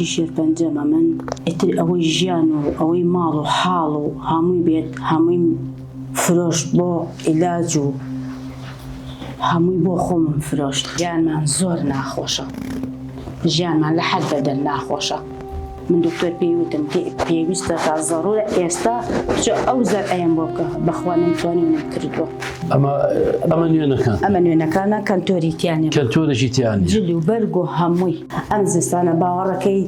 نەخۆشی شێرپەنجەمە من ئیتر ئەوەی ژیان و ئەوەی ماڵ و حاڵ و هەمووی بێت هەموویم فرۆشت بۆ عیلاج و هەمووی بۆ خۆمم فرۆشت ژیانمان زۆر ناخۆشە ژیانمان لە حەد بەدەر ناخۆشە. من دکتۆر پێی وتم پێویستە تا زەڕورە ئێستا بچۆ ئەو زەرعەیەم بۆ بکە بەخوا نەمتوانی و نەمکردووە. ئەمە ئەمە نوێنەکان ئەمە نوێنەکانە کەنتۆری تیانە کەنتۆرێکی تیانە جل و بەرگ و هەمووی ئەم زستانە باوەڕەکەی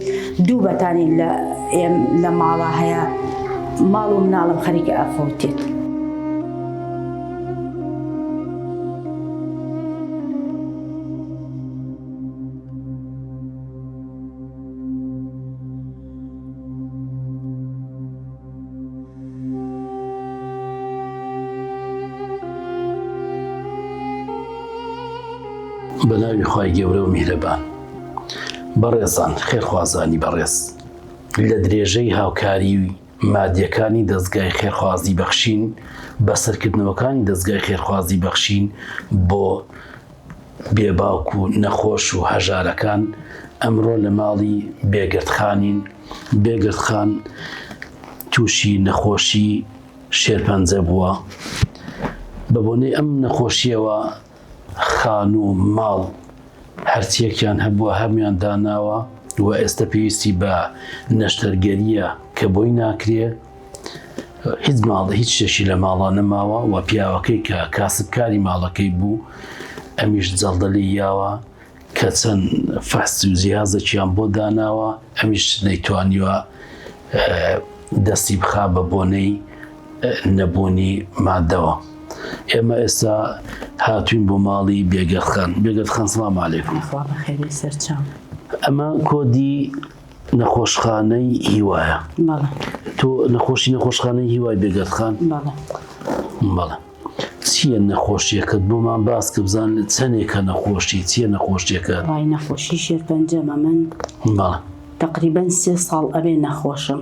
دوو بەتانی لە لە ماڵا هەیە ماڵ و مناڵم خەریکە ئەفەوتێت. بە ناوی خوای گەورە و میهرەبان. بەڕێزان، خێرخوازانی بەڕێز، لە درێژەی هاوکاری مادیەکانی دەزگای خێرخوازی بەخشین، بەسەرکردنەوەکانی دەزگای خێرخوازی بەخشین بۆ بێ باوک و نەخۆش و هەژارەکان ئەمڕۆ لە ماڵی بێگەرد خانین، بێگەرد خان تووشی نەخۆشی شێرپەنجە بووە، بە بۆنەی ئەم نەخۆشییەوە خانوو و ماڵ هەرچیەکیان هەبووە هەموویان داناوە و ئێستا پێویستی بە نەشتەرگەرییە کە بۆی ناکرێ. هیچ ماڵ هیچ شتێکی لە ماڵا نەماوە و پیاوەکەی کە کاسبکاری ماڵەکەی بوو ئەمیش جەڵدە لێی یاوە کە چەند فەحس و جیهازێکیان بۆ داناوە ئەمیش نەیتوانیوە دەستی بخا بە بۆنەی نەبوونی مادەوە ئێمە ئێستا هاتوین بۆ ماڵی بێگەردخان بێگەردخان سلام علیکم ئەمە کۆدی نەخۆشخانەی هیوایە بەڵێ. تۆ نەخۆشی نەخۆشخانەی هیوای بێگەرد خان؟ بەڵێ. بەڵێ. چییە نەخۆشیەکەت بۆمان باس کە بزان چەندێکە نەخۆشی چییە نەخۆشیەکەت؟ وای نەخۆشی شێرپەنجەمە من. بەڵێ. تەقریبەن سێ ساڵ ئەبێ نەخۆشم.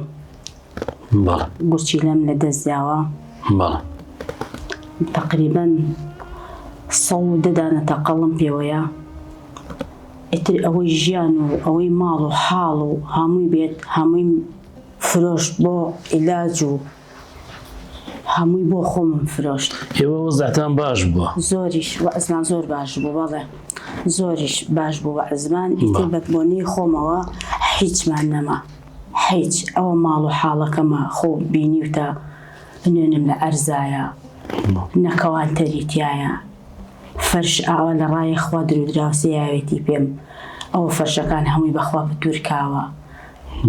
بەڵێ. گورچیلەم لە دەست داوە. بەڵێ. تەقریبەن 110 دانە تەقەڵم پێوەیە. ئیتر ئەوەی ژیان و ئەوەی ماڵ و حاڵ و هەمووی بێت هەموویم فرۆشت بۆ عیلاج و هەمووی بۆ خۆمم فرۆشت. ئێوە وەزعتان باش بووە؟ زۆریش وەعزمان زۆر باش بوو بەڵێ زۆریش باش بوو وەعزمان ئیتر بە بۆنەی خۆمەوە هیچمان نەما هیچ ئەوە ماڵ و حاڵەکەمە خۆ بینیوتە نوێنم لە ئەرزایە نە کەوانتەری تیایە فەرش ئاوا لە ڕایە خوا درودراوسێ یاوێتی پێم ئەوە فەرشەکان هەمووی بەخوا پتورکاوە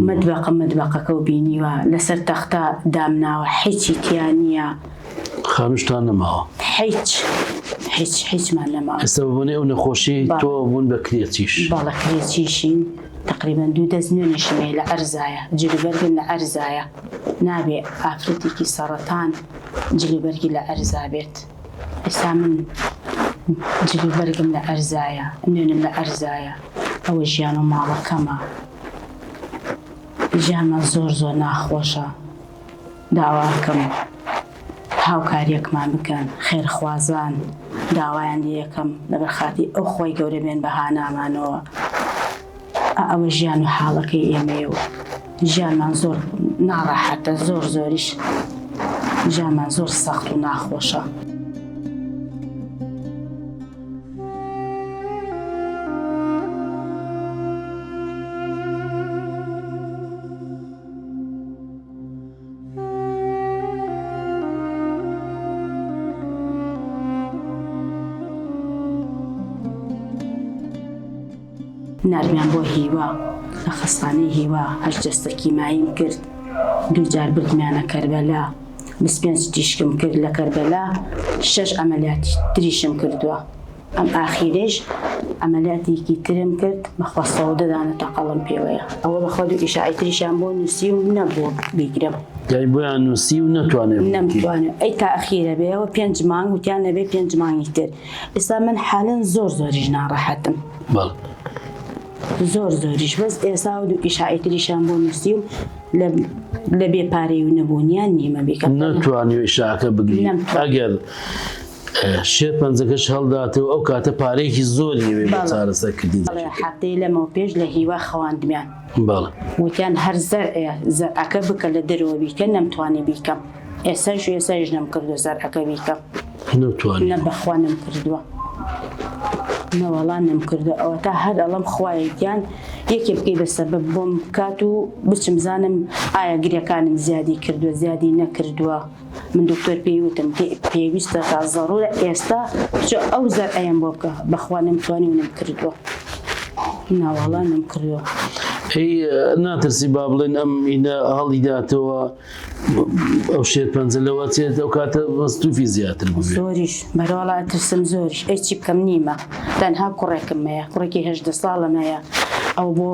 مەدبەقە مەدبەقەکەو بینیوە لەسەر تەختە دامناوە حیچی تیا نییە. خانوشتان نەماوە؟ حیچ حیچ حیچمان نەماوە. ئێستا بە بۆنەی ئەو نەخۆشیەی تۆ بوون بە کرێچیش؟ بەڵێ کرێچیشین تەقریبەن دوو دەست نوێنیشم هەیە لە عەرزایە جلوبەرگم لە عەرزایە نابێ ئافرەتێکی سەڕەتان جلوبەرگی لە عەرزا بێت. ئێستا من جل و بەرگم لە ئەرزایە، نوێنم لە ئەرزایە، ئەوە ژیان و ماڵەکەمە. ژیانمان زۆر زۆر ناخۆشە. داواکەم هاوکاریەکمان بکەن، خێرخوازان داوایان لێ یەکەم لەبەر خاتری ئەو خوای گەورە بێن بە هانامانەوە. ئا ئەوە ژیان و حاڵەکەی ئێمەیە و ژیانمان زۆر ناڕەحەتە زۆر زۆریش ژیانمان زۆر سەخت و ناخۆشە. ناردمیان بۆ هیوا لە خەستخانەی هیوا هەشت جەستە کیماییم کرد دوو جار بردمیانە کەربەلا 25 تیشکم کرد لە کەربەلا شەش عەمەلیاتی تریشم کردووە ئەم ئاخیرەیش عەمەلیاتێکی ترم کرد بەخوا 110 دانە تەقەڵم پێوەیە ئەوە بەخوا دوو ئیشاعەی تریشیان بۆ نووسیم نەبووە بیگرم. یانی بۆیان نووسی و نەتوانێ بگری؟ نەمتوانی ئەی تاخیرە بێ ئەوە پێنج مانگ وتیان نەبێ پێنج مانگی تر ئێستا من حالەن زۆر زۆریش ناڕەحەتم. بەڵێ. زۆر زۆریش بەس ئێستا و دوو ئیشاعەی تریشیان بۆ نووسیم لە لە بێ پارەی و نەبوونیان نیمە بیکەم. نەتوانی ئیشاعەکە بگری نەمتوانی. ئەگەر. شێرپەنجەکەش هەڵداتەوە ئەو کاتە پارەیەکی زۆری ئەوێ بۆ چارەسەرکردنی. بەڵێ هەفتەی لەمەو پێش لە هیوا خەواندمیان. بەڵێ. وتیان هەر زەرعێ زەرعەکە بکە لە دەرەوە بیکە نەمتوانی بیکەم ئێسایش ئێسایش نەمکردوە زەرعەکە بیکەم. نەتوانی. نە بەخوا نەمکردوە نەوەڵا نەمکردوە ئەوەتا هەر ئەڵێم خوایە گیان یەکێ بکەی بە سەبەب بۆم بکات و بچم زانم ئایا گرێکانم زیادی کردوە زیادی نەکردوە. من دکتۆر پێی وتم پێویستە تا زەڕورە ئێستا بچۆ ئەو زەرعەیەم بۆ بکە بەخوا نەمتوانی و نەمکردووە ناوەڵا نەمکردووە. ئەی ناترسی با بڵێن ئەم ئینە هەڵیداتەوە ئەو شێرپەنجە لەوە چێت ئەو کاتە مەستوفی زیاتر بوو زۆریش بەرەوەڵا ئەترسم زۆریش ئەی چی بکەم نیمە تەنها کوڕێکم هەیە کوڕێکی 18 ساڵم هەیە ئەو بۆ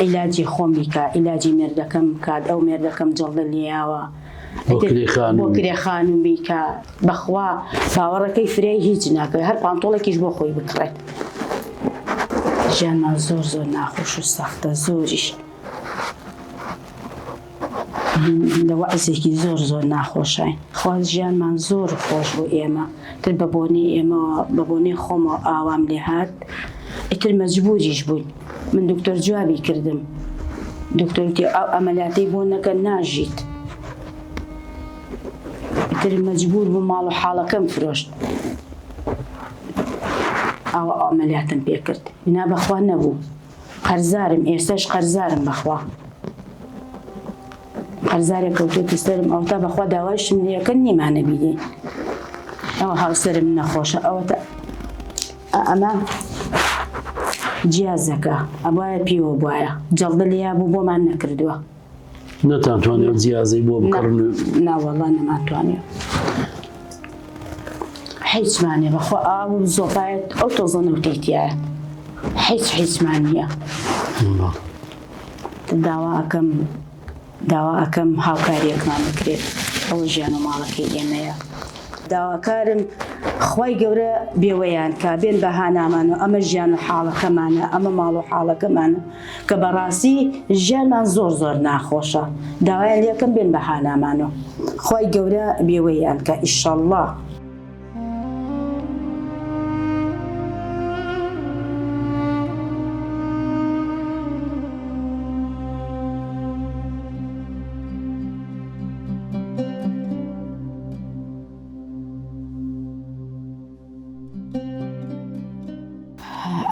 عیلاجی خۆم بیکا عیلاجی مێردەکەم بکات ئەو مێردەکەم جەڵدە لێیاوە بۆ کرێ خانوو بۆ کرێ خانوو بیکا بەخوا باوەڕەکەی فرەی هیچ ناکەوێت هەر پانتۆڵێکیش بۆ خۆی بکڕێت ژیانمان زۆر زۆر ناخۆش و سەختە زۆریش لە وەعزێکی زۆر زۆر ناخۆشین خوا ژیانمان زۆر خۆش بوو ئێمە تر بە بۆنەی ئێمەوە بە بۆنەی خۆمەوە ئاوام لێ هات ئیتر مەجبوریش بووین من دکتۆر جوابی کردم دکتۆر وتی ئەو ئەمەلیاتەی بۆ نەکە ناژیت ئیتر مەجبور بوو ماڵ و حاڵەکەم فرۆشت ئەوە ئەمەلیاتم پێ کرد نا بەخوا نەبوو قەرزارم ئێستاش قەرزارم بەخوا قەرزارێک کەوتۆتە سەرم ئەوتا بەخوا داوایشم لێکەن نیمانە بیدەین ئەوە هاوسەرم نەخۆشە ئەوەتە ئەمە جیازەکە ئەبایە پێوە بواە جەڵدە لیا بوو بۆمان نەکردووە نەتانتوانێت جیازەی بۆ بکڕن ناوەڵا نەمانتوانێت هیچمان نیە بەخوا ئاو و زۆپایەت ئەو تۆزە نەوتەی تایە هیچ هیچمان نییە داوا ئەکەم داوا ئەکەم هاوکاریەکمان بکرێت ئەوە ژیان و ماڵەکەی ئێمەیە داواکارم خوای گەورە بێوەیان کا بێن بە هانامان و ئەمە ژیان و حاڵەکەمانە ئەمە ماڵ و حاڵەکەمانە کە بەڕاستی ژیانمان زۆر زۆر ناخۆشە داوایان لێکەم بێن بە هانامان و خوای گەورە بێوەیان کە ئیشەڵڵا.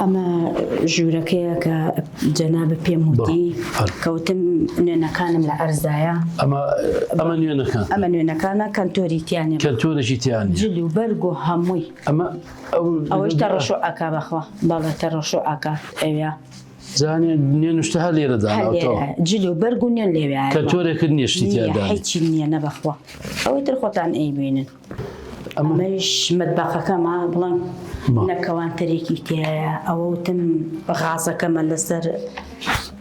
ئەمە ژوورەکەیە کە جەنابت پێم وتی کەوتم نوێنەکانم لە ئەرزایە ئەمە ئەمە نوێنەکان ئەمە نوێنەکانە کەنتۆری تیانە کەنتۆرێکی تیان جل و بەرگ و هەمووی ئەمە ئەوەش تەڕەشۆ ئەکا بەخوا بەڵێ تەڕەشۆ ئەکات ئەویا زانێ نوێن شتە هەر لێرە داناوەتەوە جل و بەرگ و نوێن لێوێ کەنتۆرێکت نییە شتی تیا دانێ هیچی نییە نەبەخوا ئەوەی تر خۆتان ئەیبینن ئەمەیش مەتبەخەکەمە بڵێم نە کەوانتەرێکی تایە ئەوە وتم غازەکەمە لەسەر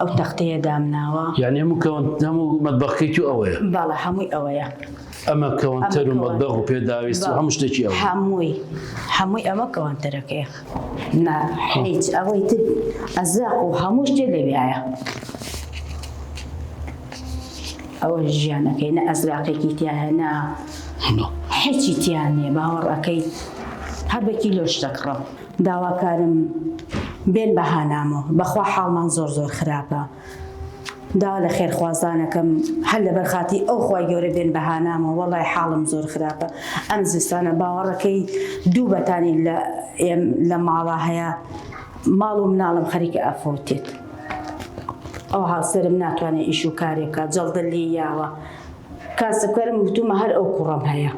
ئەو تەختەیە دامناوە یعنی هەموو کەوان هەموو مەتبەخەکەی تو ئەوەیە بەڵێ هەمووی ئەوەیە ئەمە کەوانتەر و مەتبەخ و پێداویست و هەموو شتێکی ئەوە هەمووی هەمووی ئەمە کەوانتەرەکەیە نا هیچ ئەوەی تر ئەزاق و هەموو شتێ لەویایە ئەوە ژیانەکەی نە ئەزراقێکی تیایە نە هیچی تیا نییە باوەڕ ئەکەی هەر بە کیلۆش دەکڕم. داواکارم بێن بە هانامۆ بەخوا حاڵمان زۆر زۆر خراپە داوا لە خێرخوازانەکەم هەر لەبەر خاتی ئەو خوای گەورە بێن بە هانامۆ وەڵای حاڵم زۆر خراپە ئەم زستانە باوەڕەکەی دوو بەتانی لە لە ماڵا هەیە ماڵ و مناڵم خەریکە ئەفەوتێت ئەو هاوسەرم ناتوانێت ئیش و کارێ بکات جەڵدە لێی یاوە کاسبکەرم وتومە هەر ئەو کوڕەم هەیە.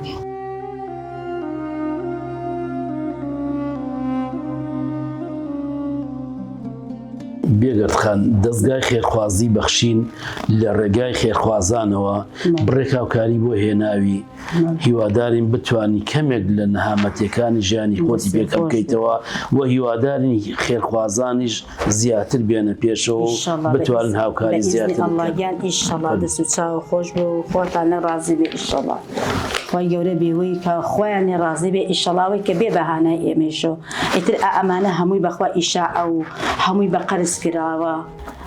بێگەرد خان، دەزگای خێرخوازی بەخشین لە ڕێگای خێرخوازانەوە بڕێک هاوکاری بۆ هێناوی، هیوادارین بتوانی کەمێک لە نەهامەتیەکانی ژیانی خۆتی پێ کەم بکەیتەوە و هیوادارین خێرخوازانیش زیاتر بێنە پێشەوە و بتوانن هاوکاری زیاتر بکەن. گیان ئیشەڵا دەست و چاو خۆش بێ و خواتان لێ ڕازی بێ ئیشەڵا خوای گەورە بێوەی کە خوایان لێ ڕازی بێ ئیشەڵا ئەوەی کە بێ بە هانای ئێمەیشەوە ئیتر ئا ئەمانە هەمووی بەخوا ئیشاعە و هەمووی بە قەرز کرد. کراوە.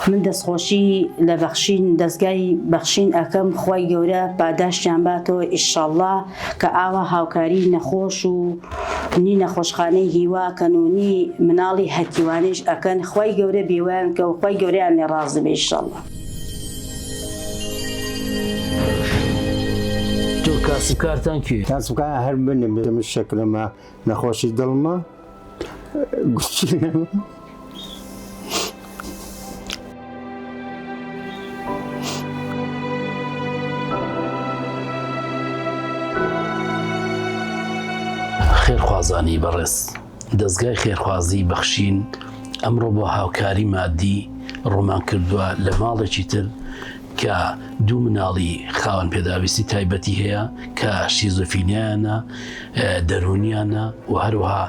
من دەستخۆشی لە بەخشین دەزگای بەخشین ئەکەم خوای گەورە پاداشتیان باتەوە ئیشەڵا کە ئاوا هاوکاری نەخۆش و نی نەخۆشخانەی هیوا کەن و نی مناڵی هەتیوانەیش ئەکەن خوای گەورە بێوەیان کە و خوای گەورەیان لێ ڕازی بێ ئیشەڵا. تۆ کاسبکارتان کێیە؟ کاسبکار هەر منم من شەکرەمە نەخۆشی دڵمە گورچیلەمە. خێرخوازانی بەڕێز، دەزگای خێرخوازی بەخشین ئەمڕۆ بۆ هاوکاری مادی ڕوومان کردووە لە ماڵێکی تر کە دوو مناڵی خاوەن پێداویستی تایبەتی هەیە کە شیزۆفینیانە دەروونیانە و هەروەها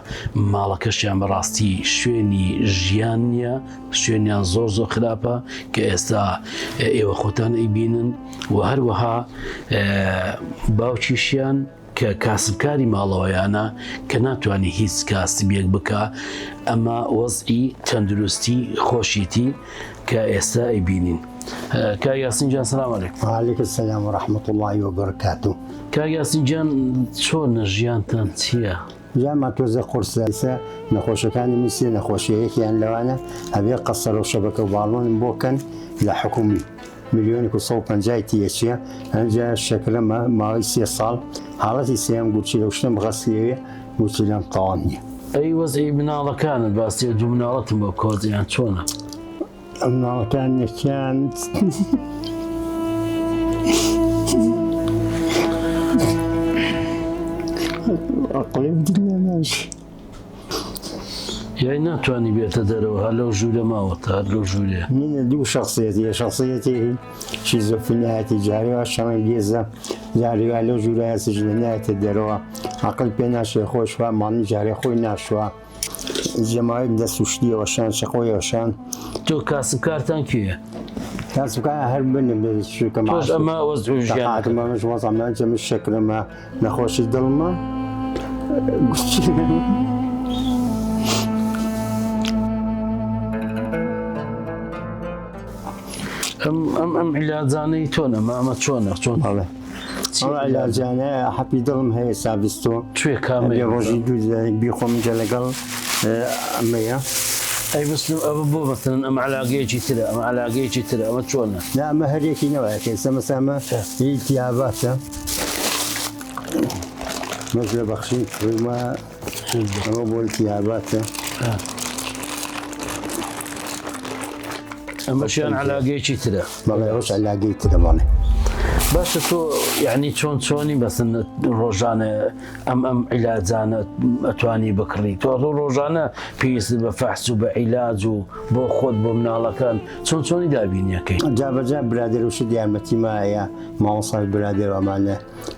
ماڵەکەشیان بەڕاستی شوێنی ژیان نییە شوێنیان زۆر زۆر خراپە کە ئێستا ئێوە خۆتان ئەیبینن و هەروەها باوکیشیان کە کاسبکاری ماڵەوەیانە کە ناتوانێت هیچ کاسبیەک بکە ئەمە وەزعی تەندروستی خۆشیتی کە ئێستا ئەیبینین کاک یاسین جان سلام علیکم. وعلیک السلام و رحمة اللە و برکاته. کاک یاسین گیان چۆنە ژیانتان چییە؟ ژیانمان تۆزێ قورسە ئیسە نەخۆشەکانی من سێ نەخۆشیە یەکیان لەوانە ئەبێ قەسەرە و شەبەکە و باڵۆنم بۆ کەن لە حکومی ملیۆنێک و 150 تیەچیە ئەنجا شەکرەمە ماوەی سێ ساڵ حاڵەتی سێیەم گورچیلە و شتم غەسلیەوێ گورچیلەم تەواو نییە. ئەی وەزعی مناڵەکانت باسی دوو مناڵەتم بۆ بکە وەزعیان چۆنە؟ مناڵەکان یەکیان ئەقڵی دنیا ناژی. یای ناتوانی بێتە دەرەوە هەر لەو ژوورە ماوەتە هەر لەو ژوورێ. من دوو شخصیەتی شخصیەتی شیزۆفرینیایەتی جارێ وا شەڕەنگێزە جارێ وا لەو ژوورە سجنە نایەتە دەرەوە عەقڵ پێ ناشێ خۆش وا ماڵی جارێ خۆی ناشوا جەماوەیەک دەست و شتی ئەوەشان چەقۆی ئەوەشان. تۆ کاسبکارتان کێیە؟ کاسبکار هەر منم چونکە تۆش ئەمە وەزع و ژیانەکەت. تەقاعدم ئەمەش وەزعمە ئەنجا من شەکرەمە نەخۆشی دڵمە گورچیلەمە. ئەم ئەم ئەم عیلاجانەی تۆن ئەمە ئەمە چۆنە چۆن بەڵێ ئەو عیلاجانە حەپی دڵم هەیە سابستۆ کوێ کامەیە ئەبێ ڕۆژی دوو جارێک بیخۆم جا لەگەڵ ئەمەیە. ئەی مسلم ئەوە بۆ مەسەلەن ئەم عەلاگەیەکی ترە ئەمە عەلاگەیەکی ترە ئەمە چۆنە؟ نا ئەمە هەر یەکی نەوایە کە ئێستا مەسەلەن ئەمە هی التهاباتە مەش لە بەخشین کڕیومە ئەمە بۆ التهاباتە. ئەمەشیان عەلاگەیەکی ترە. بەڵێ ئەوەش عەلاگەی ترە بەڵێ. باشە تۆ یعنی چۆن چۆنی بەسن ڕۆژانە ئەم ئەم عیلاجانە ئەتوانی بکڕی تۆ ڕۆ ڕۆژانە پێویست بە فەحس و بە عیلاج و بۆ خۆت بۆ مناڵەکان چۆن چۆنی دابینیەکەی جابەجا برادەر و شت یارمەتی مایە مامۆسای برادەر ئەمانە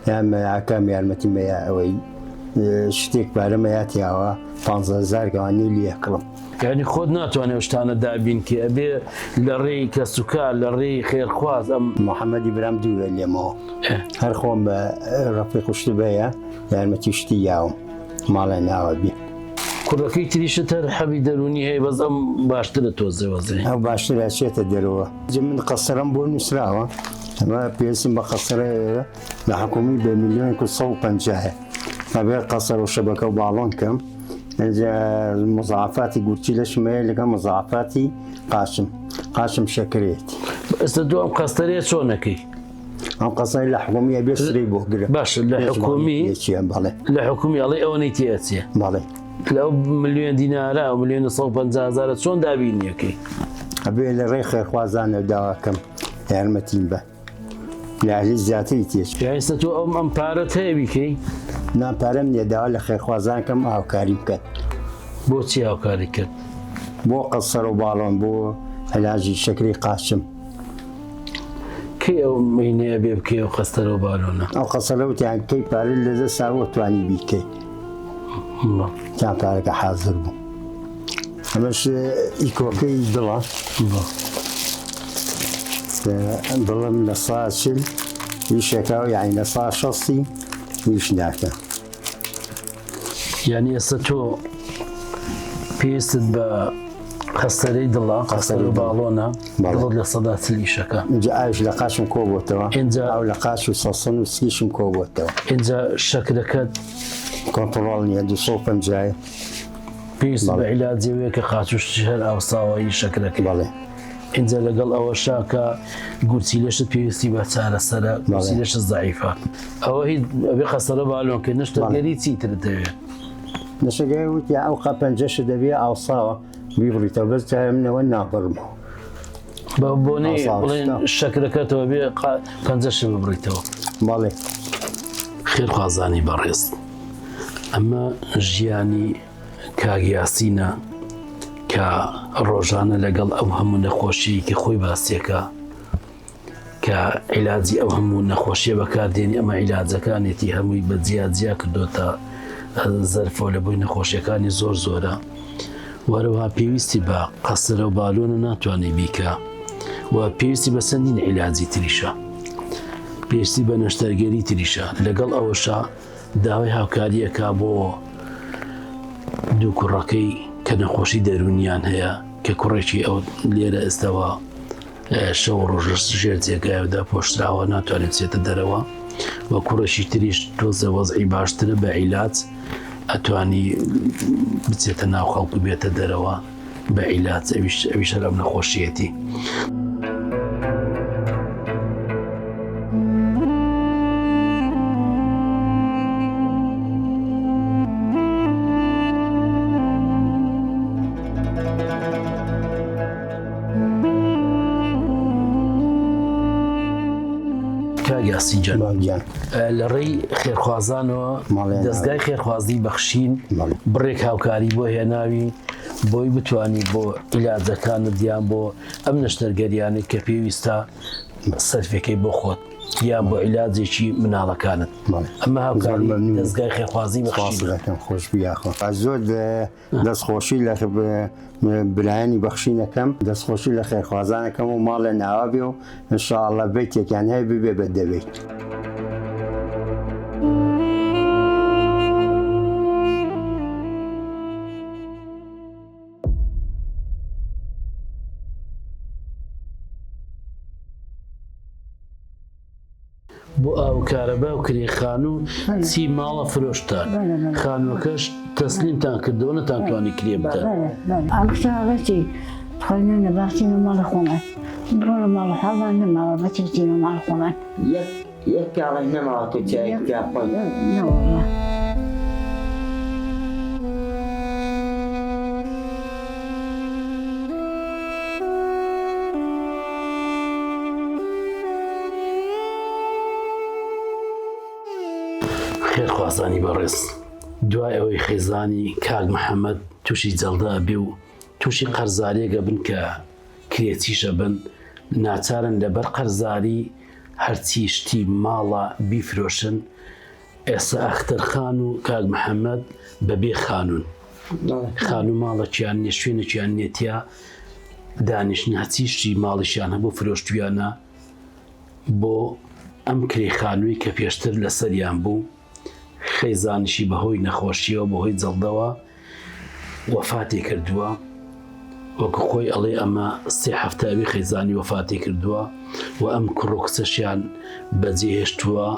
یان مەیاکەم یارمەتی مەیە ئەوەی شتێک پارە مەیاتیاوە 15 گەوانی لەکڵم یانی خۆت ناتوانێ ئەو شتانە دابین کەی ئەبێ لە ڕێی کەسوکار لە ڕێی خێرخواز ئەم. محەمەدی برام دوورە لێمەوە هەر خۆم بە ڕەفیق و شتی بەیە یارمەتی شتی یاوم ماڵێ ناوە بێ. کوڕەکەی تریشت هەر حەبی دەروونی هەیە بەس ئەم باشترە تۆزێ وەزعی. ئەو باشترە ئەچێتە دەرەوە. من قەسەرەم بۆ نووسراوە ئەمە پێویستم بە قەسەرەیە لە حکوومی بە ملیۆنێک و 150 ئەبێ قەسەر و شەبەکە و باڵۆن کەم مزعفاتی گورچیلەشم هەیە لەگەڵ مزعفاتی قاچم قاچم شەکرێتی. ئێستا تۆ ئەم قەستەرەیە چۆن ئەکەی؟ ئەم قەسەرە لە حکومی ئەبێ سرەی بۆ گرم. باشە لە حکومی بەڵێ لە حکومی ئەڵێ ئەوەنەی تێ ئەچێ. بەڵێ. لە ئەو ملیۆن دینارە ئەو ملیۆن و 150 هەزارە چۆن دابینی ئەکەی؟ ئەبێ لە ڕێی خێرخوازانەوە داواکەم یارمەتیم بە. لە زیاتری تێچ. ئێستا تۆ ئەم ئەم پارەت هەیە بیکەی؟ نا پارەم نییە داوا لە خێرخوازان کەم هاوکاری بکەن. بۆچی هاوکاری کرد؟ بۆ قەسەر و باڵۆن بۆ علاجی شەکری قاچم. کەی ئەو مینەیە بێ بکەی ئەو قەستەرە و بالۆنە؟ ئەو قەسەرە وتیان کەی پارەت لەدەست هاوە توانی بیکەی. تا پارەکە حازر بوو. ئەمەش ئیکۆکەی دڵە. دڵم لە سا 40 ئیشەکە و یعنی لە سا شەستی ئیش ناکە. یعنی ئێستا تۆ پێویستت بە قەسەرەی دڵە، قەسەرە و باڵۆنە، دڵت 40% ئیشەکە. ئینجا ئاویش لە قاچم کۆ بۆتەوە. ئینجا ئاو لە قاچ و سەسن و سکیشم کۆ بۆتەوە. ئینجا شەکرەکەت کۆنتڕۆڵ نییە، 250 یە. پێویست بە عیلاجی وەیە کە قاچ و شتیش هەر ئاوساوە ی شەکرەکەی. بەڵێ. ئینجا لەگەڵ ئەوەشا کە گورچیلەشت پێویستی بە چارەسەرە، گورچیلەشت زەعیفە. ئەوە هیچ ئەبێ قەسەرە بالۆن کەی، نەشتەرگەری چی ترت دەوێ؟ نەشتەرگەری وتی ئەو قە پەنجەشت دەبێ ئاوساوە بیبڕیتەوە، بەس جارێ من ئەوە نابڕمەوە. بە بۆنەی بڵێن شەکرەکەتەوە بێ پەنجەشت ببڕیتەوە. بەڵێ. خێرخوازانی بەڕێز ئەمە ژیانی کاک یاسینە کە ڕۆژانە لەگەڵ ئەو هەموو نەخۆشیەکی کە خۆی باسیەکە کە عیلاجی ئەو هەموو نەخۆشیە بەکاردێنی ئەمە عیلاجەکانێتی هەمووی بە جیا جیا کردۆتە زەرفەوە لە بۆی نەخۆشیەکانی زۆر زۆرە وەرەوها پێویستی بە قەسرە و بالۆن و ناتوانێت بیکە و پێویستی بە چەندین عیلاجی تریشە پێویستی بە نەشتەرگەری تریشە لەگەڵ ئەوەشە داوای هاوکاریەکە بۆ دوو کوڕەکەی کە نەخۆشی دەرونیان هەیە کە کوڕێکی ئەو لێرە ئێستاوە شەو و ڕۆژ لە ژێر جێگایەوە داپۆشراوە ناتوانێت بچێتە دەرەوە و کوڕێکی تریش تۆزە وەزعی باشترە بە عیلاج ئەتوانی بچێتە ناو خەڵک و بێتە دەرەوە بە عیلاج ئەویش ئەویش هەر ئەم نەخۆشیەتی. کاک یاسین گیان لە ڕێی خێرخوازانەوە دەستگای خێرخوازی بەخشین بڕێک هاوکاری بۆ هێناوی بۆی بتانی بۆ عیلاجەکانت یان بۆ ئەم نەشتەرگەریانێک کە پێویستە سەرفەکەی بۆ خۆت یان بۆ عیلاجێکی مناڵەکانت ئەمە هاوکاری دەستگای خێرخوازی بەخشین خۆش بیاخۆ زۆر دەستخۆشی لە برایانی بەخشین ئەکەم، دەستخۆشی لە خێرخوازان ئەکەم و ماڵیان ئاوا بێ و ان شاء اللە بەیتێکیان هەیە ببێ بە دە بەیت. بۆ ئاو و کارەبا و کرێ خانوو چی ماڵە فرۆشتان خانووەکەش تەسلیمتان کردەوە نەتانتوانی کرێ بدەن. ئەم کتابەتی خوێنە باچینە ماڵی خۆمان بڕۆ لە ماڵ حاڵمان نەماوە بەچی بچینە ماڵ خۆمان یەک یەک پیاڵەش نەماوە تۆ چایەک پیا بخۆی. نەوەڵا. خێرخوازانی بەڕێز دوای ئەوەی خێزانی کاک محەممەد تووشی جەڵدە ئەبێ و تووشی قەرزارێک ئەبن کە کرێچیش ئەبن ناچارن لەبەر قەرزاری هەرچی شتی ماڵە بیفرۆشن ئێستا ئەختەر خان و کاک محەممەد بەبێ خانوون خانوو ماڵەکیان نیە شوێنێکیان نیە تیا دانیشتن هەرچی شتی ماڵیشیان هەبوو فرۆشتویانە بۆ ئەم کرێ خانووی کە پێشتر لەسەریان بوو خێزانیشی بەهۆی نەخۆشیەوە بەهۆی جەڵدەوە وەفاتی کردووە وەکو خۆی ئەڵێ ئەمە سێ هەفتە ئەوی خێزانی وەفاتی کردووە و ئەم کوڕ و کچەشیان بەجێهێشتووە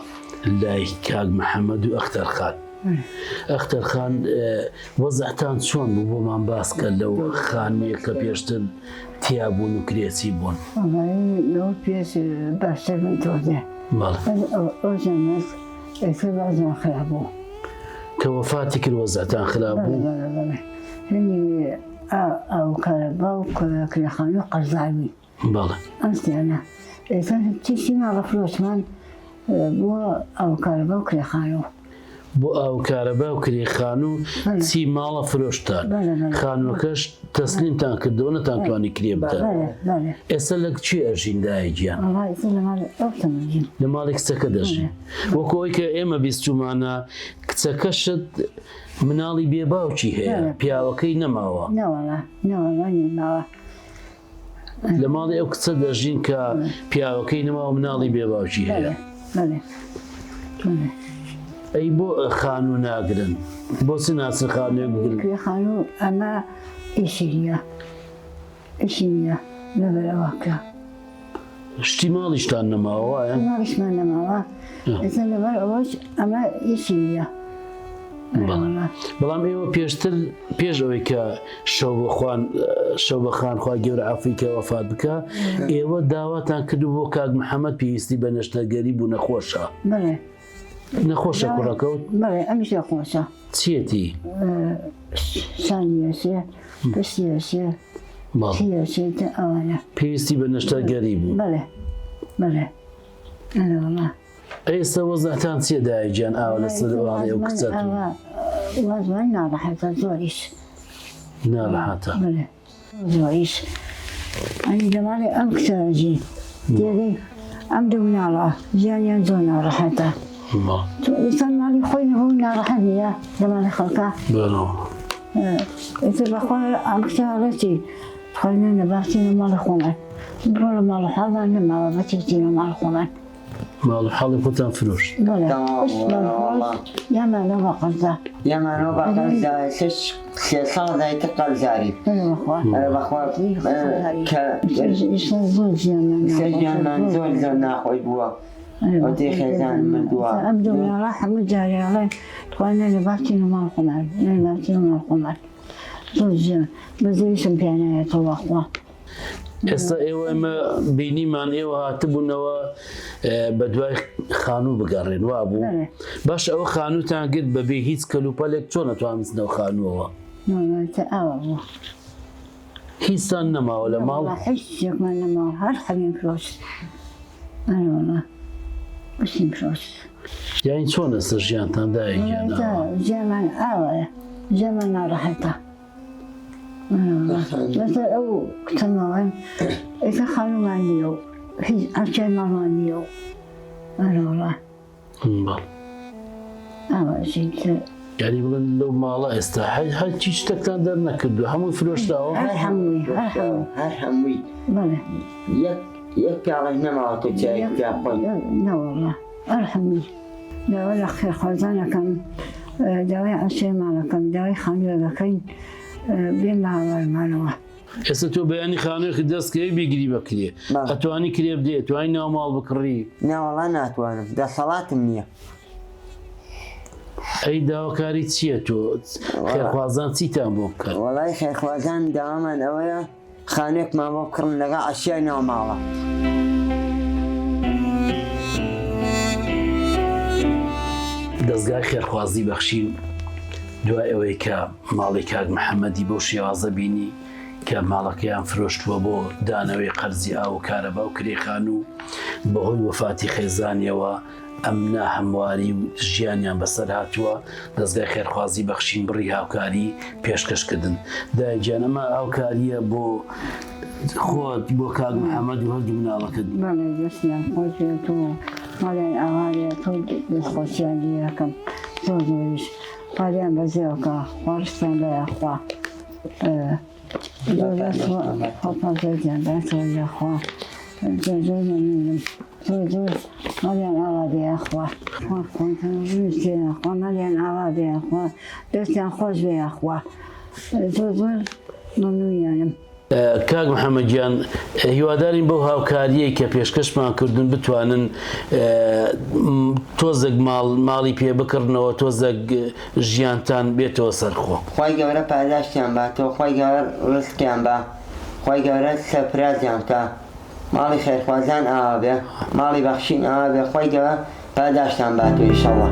لای کاک محەممەد و ئەختەر خان. ئەختەر خان وەزعتان چۆن بوو بۆمان باس کە لەو خانوویە کە پێشتر تیا بوون و کرێچی بوون؟ لەو پێش باشتر بوون تۆزێ. بەڵێ. ئەو زەمەن ئێستا وەزعمان خراپ بوو. کە وەفاتی کرد وەزعتان خراپ بوو؟ بەڵێ بەڵێ هەنی ئاو کارەبا و کرێخانە و قەرزار بووین. بەڵێ. ئەم شتانە ئێستا چیشی ماڵە فرۆشمان بۆ ئاو کارەبا و کرێخانوو. بۆ ئاو کارەبا و کرێ خانوو چی ماڵە فرۆشتان خانووەکەش تەسلیمتان کردەوە نەتانتوانی کرێ بدەن ئێستا لە کوێ ئەژین دایە گیان؟ لە ماڵی کچەکە دەژین وەکو ئەوەی کە ئێمە بیستومانە کچەکەشت مناڵی بێ باوکی هەیە پیاوەکەی نەماوە. نەوەڵا نەوەڵا نەماوە. لە ماڵی ئەو کچە دەژین کە پیاوەکەی نەماوە مناڵی بێ باوکی هەیە. ئەی بۆ خانوو ناگرن؟ بۆچی ناچن خانووێک بگرن؟ خانوو ئەمە ئیشی نییە. ئیشی نییە لەبەر ئەوە کە. شتی ماڵیشتان نەماوە وایە؟ ماڵیشمان نەماوە ئێستا لەبەر ئەوەش ئەمە ئیشی نییە. بەڵام ئێوە پێشتر پێش ئەوەی کە شەوبەخوان شەوبەخان خوا گەورە عەفوی کە وەفات بکە ئێوە داواتان کردو بۆ کاک محەممەد پێویستی بە نەشتەرگەری بوو نەخۆشە نەخۆشە کوڕەکەوت بەڵێ ئەمیش نەخۆشە چیەتی شانی ئەشێ پشتی ئەشێ چی ئەشێ ئەوانە پێویستی بە نەشتەرگەری بوو بەڵێ بەڵێ ئەرێ وەڵا ئێستا وەزعتان چییە دایە گیان ئاوا لەسەر واڵی ئەو کچە وەزمان ناڕەحەتە زۆریش ناڕەحەتە بەڵێ زۆریش ئەنی لە ماڵی ئەم کچە ئەژی تێگەی ئەم دوو مناڵە ژیانیان زۆر ناڕەحەتە ئینسان ماڵی خۆی نەبوو ناڕەحەت نییە لە ماڵی خەڵکە ئیتر بەخوا ئەم کچە ئەڵێ چی خۆی نە باسی لە ماڵی خۆمان بڕۆ لە ماڵ حاڵمان نەماوە بەچی بچینە ماڵ خۆمان ماڵ و حاڵی خۆتان فرۆشت. یامانەوە بە قەرزا. یامانەوە بە قەرزا سێ سێ ساڵ زیاتر قەرزاری. ئەرێ بەخوا کە ئیستا ژیانمان زۆر زۆر ناخۆش بووە. ئەوتەی خێزان مردووە. ئەم دوو مناڵە هەموو جارێ ئەڵێن تخوا نەنە با بچینە ماڵ خۆمان نەنە با بچینە ماڵ خۆمان. زۆر ژیان بەزەیشم پیا نایەتەوە بەخوا. ئێستا ئێوە ئێمە بینیمان ئێوە هاتبوونەوە بە دوای خانوو بگەڕێن وابوو باش ئەوە خانووتان گرت بەبێ هیچ کەلوپەلێک چۆن ئەتوان بچنەوە خانووەوە هیچتان نەماوە لە ماڵ هیچ شتێکمان نەماوە هەر حەمیم فرۆشت بچین فرۆشت یانی چۆن ئێستا ژیانتان دایە گیان ژیانمان ئاوایە ژیانمان ناڕەحەتە لەسەر ئەو کچەمەوەن ئێستا خانومان نییە و هیچ ئەرچای ماڵمان نییە و ئەرەوەڵا یعنی بڵێن لەو ماڵە ئێستا هەرچی شتەکان دەرنەکردو هەمووی فرۆشتاوە هەر هەمووی هەر هەمووی هەر هەمووی بەڵێ یەک یەک پیاڵەش نەماوەتە چایەک پیا خۆی نەوەڵا هەر هەمووی داوا لە خێرخوازان ئەکەم داوای عەرشەی ماڵەکەم داوای خانووێک ئەکەین بێن بە هاوارمانەوە. ئێستا تۆ بەیانی خانووێکت دەست کەوێ بیگری بە کرێ ئەتوانی کرێ بدەی ئەتوانی ناو ماڵ بکڕی؟ ناوەڵا ناتوانم دەسەڵاتم نییە. ئەی داواکاری چییە تۆ خێرخوازان چیتان بۆ بکەن؟ وەڵای خێرخوازان داوامان ئەوەیە خانوێکمان بۆ بکڕن لەگەڵ ئەشیای ناو ماڵە. دەزگای خێرخوازی بەخشین دوای ئەوەی کە ماڵی کاک محەممەدی بەو شێوازە بینی کە ماڵەکەیان فرۆشتووە بۆ دانەوەی قەرزی ئاو و کارەبا و کرێی خانوو بەهۆی وەفاتی خێزانیەوە ئەم ناهەمواری و ژیانیان بەسەر هاتووە، دەزگای خێرخوازی بەخشین بڕی هاوکاری پێشکەش کردن. دایە گیان ئەمە هاوکارییە بۆ خۆت، بۆ کاک محەمەد و هەردوو مناڵەکەت. بەڵێ دەستیان خۆش بێت و ماڵیان ئاوا بێت و دەستخۆشیان لێ ئەکەم زۆر زۆریش خوالیان بەزێوە کا خوا ڕزقیان بە یاخوا. دەستیان خۆش بێ یاخوا زۆر زۆر مەمنونیانم. کاک محەمەد گیان هیوادارین بەو هاوکاریەی کە پێشکەشمان کردوون بتوانن تۆزێک ماڵ ماڵی پێ بکڕنەوە تۆزێک ژیانتان بێتەوە سەر خۆ. خوای گەورە پاداشتیان باتەوە خوای گەورە ڕزقیان با خوای گەورە سەرفرازیان بکا ماڵی خێرخوازان ئاوا بێ ماڵی بەخشین ئاوا بێ خوای گەورە پاداشتان باتەوە ئیشەڵا.